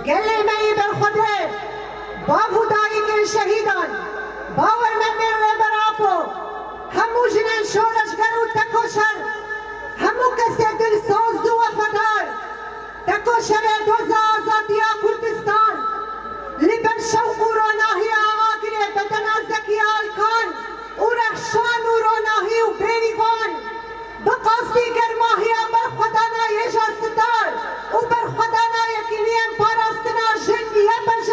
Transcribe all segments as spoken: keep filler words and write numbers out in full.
Gelê me yê berxwedar, bav û dayikên şehîdan, bawermendên Rêber Apo, hemû jinên şoreşger û tekoşer, hemû kesê dilsoz û wefadar, tekoşerê doza azadiya Kurdistan, li ber şewq û ronahiya agirê bedena Zekî Alkan û rexşan û ronahî û bêrîvan, bi qasî germahiya berxwedana Yêja Sitar û berxwedana Yekîniyên Parastina Jin, Y P J,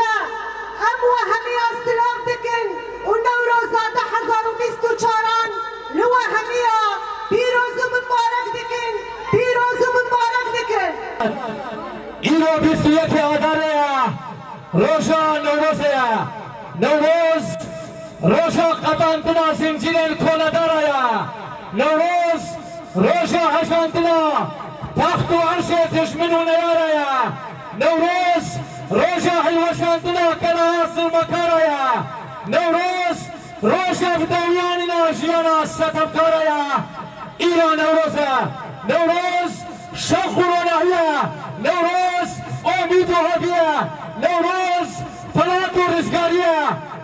em we hemiya silav dikin û Newroza du hezar û bîst û çaran li we hemiya pîroz û mibarek dikin, pîroz û mibarek dikin. Îro bîst û yekê Adarê ye, roja Newrozê ye. Newroz roja qedandina zincîrên koledara ye. Newroz roja hejandina text û erşê dijmin û neyara ye. Newroz roja hilweşandina keleha zilmekara ye. Newroz roja bidewiyanîna jiyana setemkara ye. Îro Newroz e. Newroz şewq û ronahî ye. Newroz omîd û hevî ye. Newroz filat û rizgarî ye.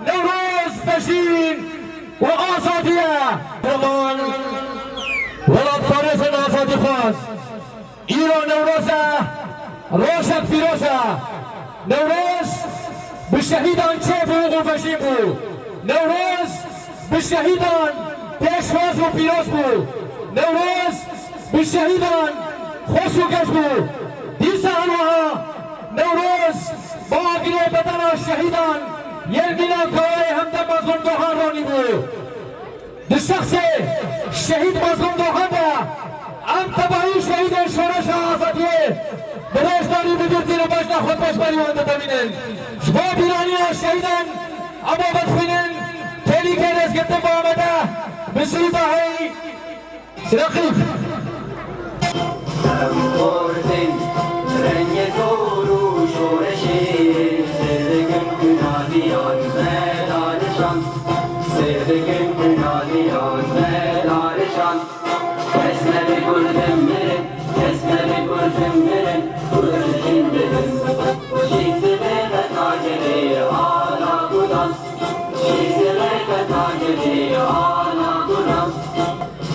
Newroz vejîn û azadî ye. Qehreman, welatparêzên azadîxwaz. Îro Newroz e, rojek pîroz e. Newroz bi şehîdan çêbû û vejîn bû. Newroz bi şehîdan pêşwaz û pîroz bû. Newroz bi şehîdan xweş û geş bû. Dîsa her wiha Newroz bi agirê bedena şehîdan yên mîna Kawayê Hemdem Mazlûm Dohan ronî bû. Di şexsê şehîd Mazlûm Dohan de em tevahî şehîdên şoreşa azadiyê bi rêzdarî, bi dûrtî û bejna xwe pêşberî wan ditemînin. Ji bo bîraniya şehîdan em ê vedixwînin kêlîkê rêzgirtin bi amade, bi Sirûda Hey Reqîb. Ew xortin rengê zor û şoreşê, sêr dikin kunadiyan me danişan, sêr dikin kunadiyan me danişan. Kes nebe Kurdin mirin, kes nebe Kurdin mirin, Kurd jin dibin. Jin dibe qeta gelê ala Kurdan, jin dibe qeta gelê ala Kurdan.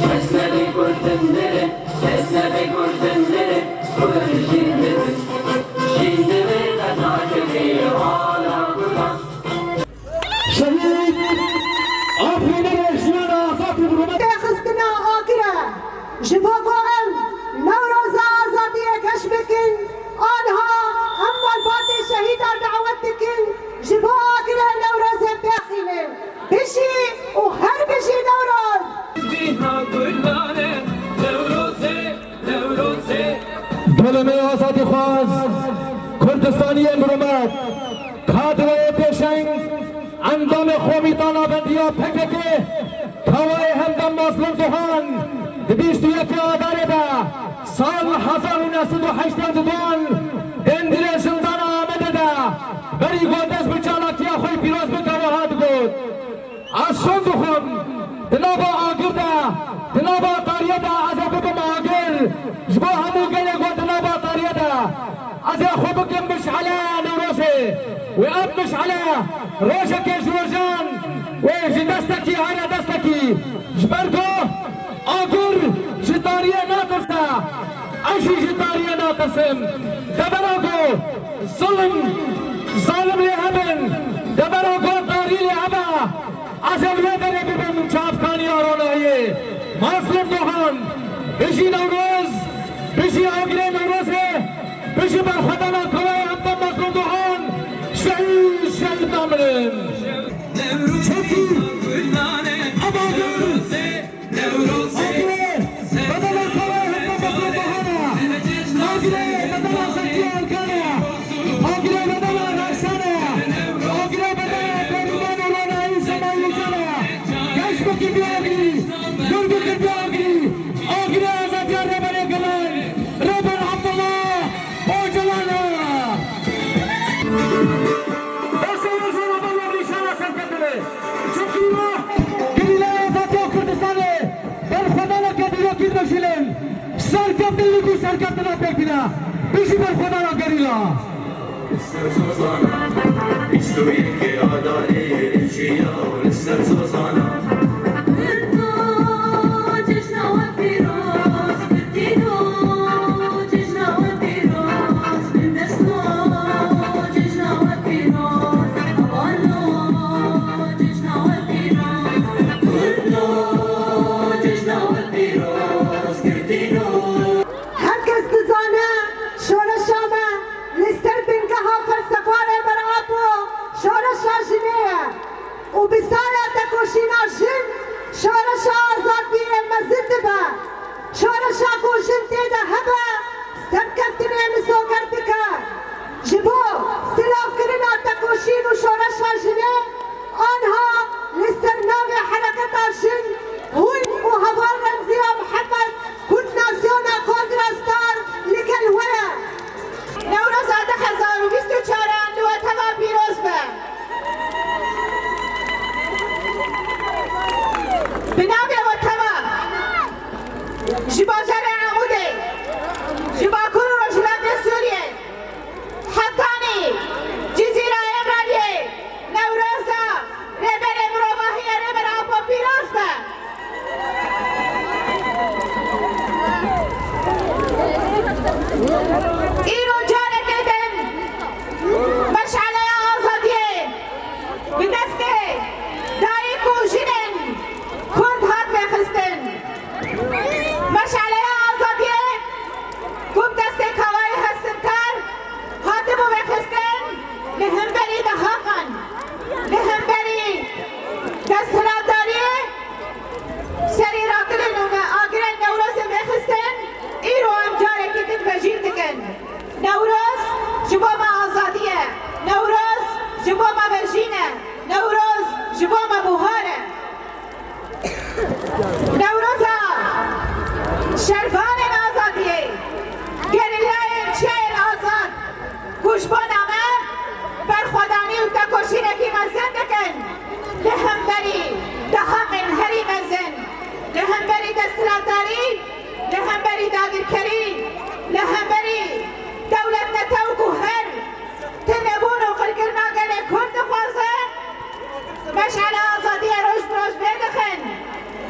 Kes nebe Kurdin mirin, kes nebe Kurdin mirin, Kurd jin dibin. Jin dibe qeta gelê ala Kurdan. Şehîd Afrînê jiyana azad û bi rûmet. Têxistina agir e. Ji bo ku em Newroza azadiyê geş bikin, aniha em malbatê şehîdan dawet dikin, ji bo agirê Newrozê pêxînin. Bijî û her bijî Newroz! Bîna gulane Newrozê, Newrozê. Gelê me azadîxwaz, Kurdistaniyên bi rûmet, kadroyê pêşeng, endamê Komîta Navendiya P K K, Kawayê Hemdem Mazlûm Dohan, di bîst û yekê Adarê de sal hezar û neh sed û heştê û duan dêndilê zindana Amedê de berî ku dest bi çalakiya xwe pîroz bike wiha digot: Ez şon dixwim, di nava agir de, di nava tariyê de ez ê bibim agir, ji bo hemû gelê ku di nava tariyê de, ez ê xwe bikim mişele Newrozê. Wê ev mişele rojekê ji rojan wê ji destekî here destekî, ji ber ku agir ji tariyê natirse, ez jî ji tariyê natirsim. Devera ku zulm, zalim lê hebin, devera ku tarî lê hebe, ez ê li wê derê bibim çavkaniya ronahiyê. Mazlûm Dohan, bijî Newroz, bijî agirê Newrozê, bijî berxwedana Kawayê Hemdem Mazlûm Dohan, şehîd, şehîd namirin. Çekî, ev agir, agirê bedela Kawayê Hemdem Mazlûm Dohan e. Agirê bedela Zekî Alkan e. Agirê bedela Rexşan e. Agirê bedela Bêrîvan û Ronahî Semaîl Ocal e. Geş bikin vî agirî. Dur bikin vî agirî. Agirê azadiya Rêberê Gelan, Rêber Abdullah Ocalan e. Destê we jê re be, we nîşana serkeftinê. Çimkî îro gerîlaya azadiya Kurdistanê berxwedaneke dîrokî dibêjînin. Serkeftin li ku serkeftina pêk bîne. Bijî berxwedana gerîla. Li ser zozana, bîst û yekê Adarê, jiya li ser zozana. Kurdo, cejna we pîroz, Girtîno, cejna we pîroz, Bindesto, cejna we pîroz, Havano, cejna we pîroz, Kurdo, cejna we pîroz, Girtîno. Her kes dizane şoreşa me li ser bingeha felsefa Rêber Apo şoreşa jinê ye û bi saya tekoşîna jin şoreşa azadiyê mezin dibe. Şoreşa ku jin tê de hebe, serkeftinê misoger dike. Ji bo silavkirina tekoşîn û şoreşa jinê, anha li ser navê Hereketa Jin hûn û heval Remziya Mihemed, Kurd Nasyona Kongra Star, li gel we ye. Newroza du hezar û bîst û çaran li we teva pîroz be. Bi navê we teva, ji bajarê Amûdê, ji Bakur û Rojhilatê Sûriyê, Hetanî, Cizîra Îmraliyê, Newroza Rêberê Mirovahiyê Rêber Apo pîroz be. Îro careke din meşaleya azadiyê bi destê dayik û jinên Kurd hat vêxistin. Meşaleya azadiyê ku bi destê Kawayê Hesirkar hatibû vêxistin, li hemberî deheqan, li hemberî desthilatdariyê serî rakirin û agirên Newrozê vêxistin, îro em carekî din vejîn dikin. Newroz ji bo me azadî ye. Newroz ji bo me vejîn e. Newroz ji bo me buhar e. Newroza şervanên azadiyê, gerîlayên çiyayên azad ku ji bona me berxwedanî û tekoşînekî mezin dikin li hemberî deheqên herî mezin, li hemberî desthilatdarî, li hemberî dagirkerî, li hemberî dewletnetewk û her tunebûn û qirkirina gelê Kurd dixwaze, meşala azadiyê roj bi roj vêdixin.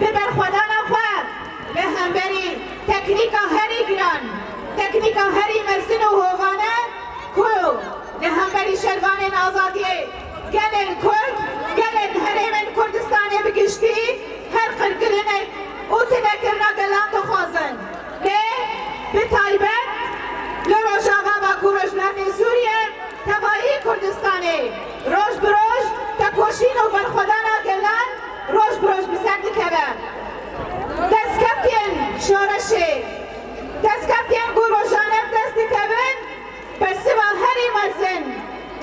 Bi berxwedana xwe li hemberî teknîka herî giran, teknîka herî mezin û hovane ku li hemberî şervanên azadiyê gelên Kurd, gelên herêmên Kurdistanê bi giştî her qirkirinek û tunekirina gelan dixwazin. Lê bi taybet li Rojava, Bakur, Rojhilatê Sûriyê, tevayî Kurdistanê roj bi roj tekoşîn û berxwedana gelan roj bi roj bi ser dikeve. Destkeftiyên şoreşê, destkeftiyên ku rojane bi dest dikevin, bersiva herî mezin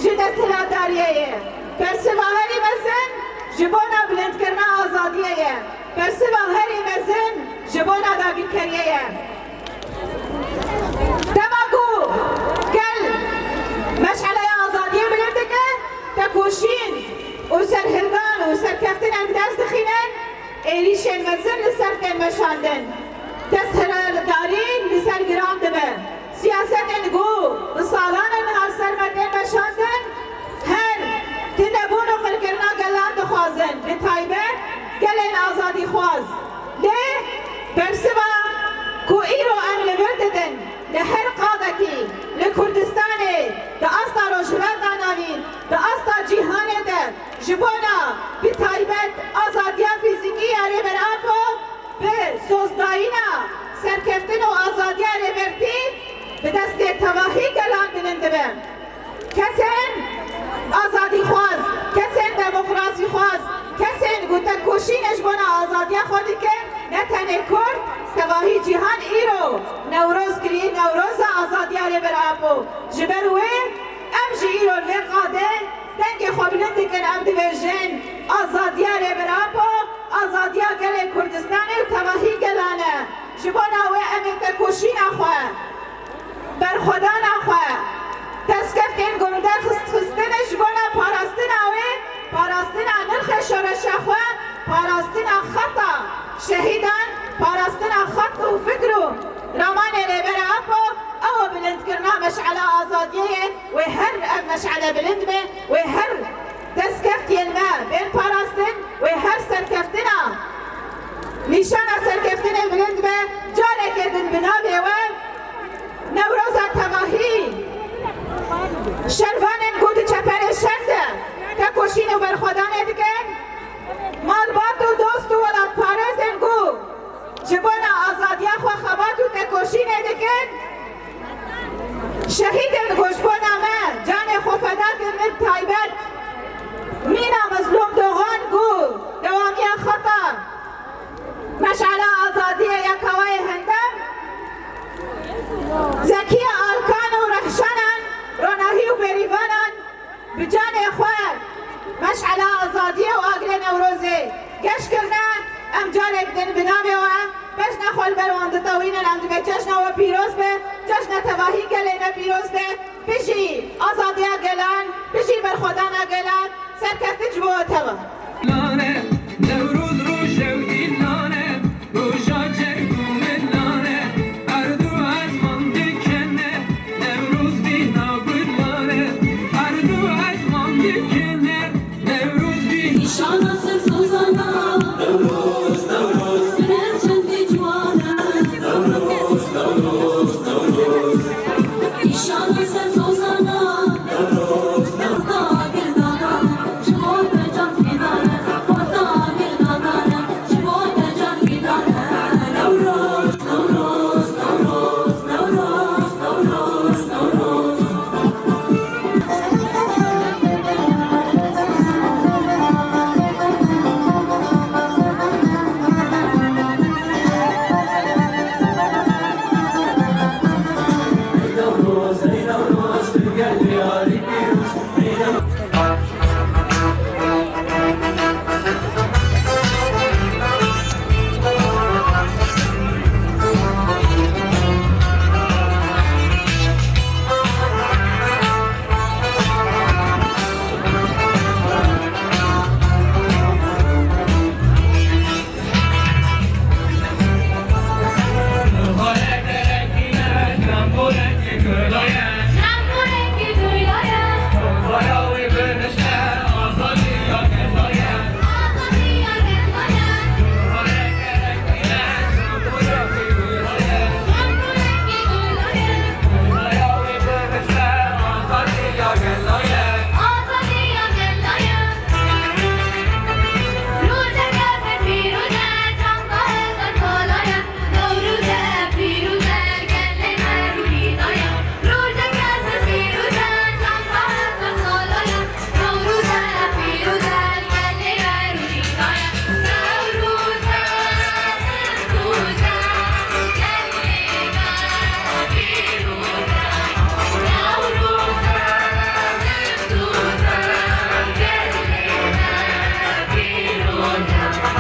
ji desthilatdariyê ye. Bersiva herî mezin ji bona bilindkirina azadiyê ye. Bersiva herî mezin ji bona dagirkeriyê ye. Dema ku gel meşeleya azadiyê bilind dike, tekoşîn û serhildan û serkeftinek dest dixînin, êrîşên mezin li ser tên meşandin. Desthilatdarî li ser giran dibe. Siyasetên ku bi salan e niha li ser me tên meşandin, her tunebûn û qirkirina gelan dixwazin, bi taybet gelên azadîxwaz. Lê bersiva ku îro em li vir didin, li her qadekî li Kurdistanê, di asta Rojhilata Navîn, di asta cîhanê de ji bona bi taybet azadiya fîzîkî ya Rêber Apo, bi sozdayîna serkeftin û azadiya Rêbertî bi destê tevahî gelan bilind dibe. Kesên azadîxwaz, kesên demokrasîxwaz, kesên ku tekoşînê ji bona azadiya xwe dikin, ne tenê Kurd, tevahî cîhan îro Newroz kirî, Newroza azadiya Rêber Apo. Ji ber wê em jî îro li vê qadê dengê xwe bilind dikin, em dibêjin, azadiya Rêber Apo, azadiya gelê Kurdistanê û tevahî gelan e. Ji bona wê em ê tekoşîna xwe, berxwedana xwe, destkeftên ku li der xist-, xistine ji bona parastina wê, parastina nirxê şoreşa xwe, parastina xeta şehîdan, parastina xet û fikr û ramanê Rêber Apo, ew bilindkirina meşela azadiyê ye. Wê her Meşale bilind be, wê her destkeftiyên me bên parastin, wê her serkeftina nîşana serkeftinê bilind be, careke din bi navê we Newroza tevahî. Şervanên ku di çeperê şer de tekoşîn û berxwedanê dikin, malbat û dost û welatparêzên ku ji bona azadiya xwe xebat û tekoşînê dikin, şehîdên ku ji bona me canê xwe feda kirin, bi taybet Mîna Mezlûm Dogan ku dewamiya xeta Meşala Azadiyê ya Kawayê Hindem, Zekiye Alkan û Rehşanan, ronahî û berîvanan bi canê xwe Meşala Azadiyê û Agirê Newrozê geş kirine. Em carek din bi navê we cejna xwe li ber wan ditewînin. Em dibê cejna we pîroz be, cejna tevahî gelê me pîroz be. Bijî azadiya gelan, bijî berxwedana gelan, serkeftin ji bo we teva. Nane, Newroz roje û dîl nane, roja cerg û min nane, erd û ezman dikene, Newroz bîna gul nane, erd û ezman dikene, Newroz bî. Nîşana ser sozana, Newroz, Newroz. Huner çendî ciwan e, Newroz, Newroz, Newroz. Nîşana ser sozana.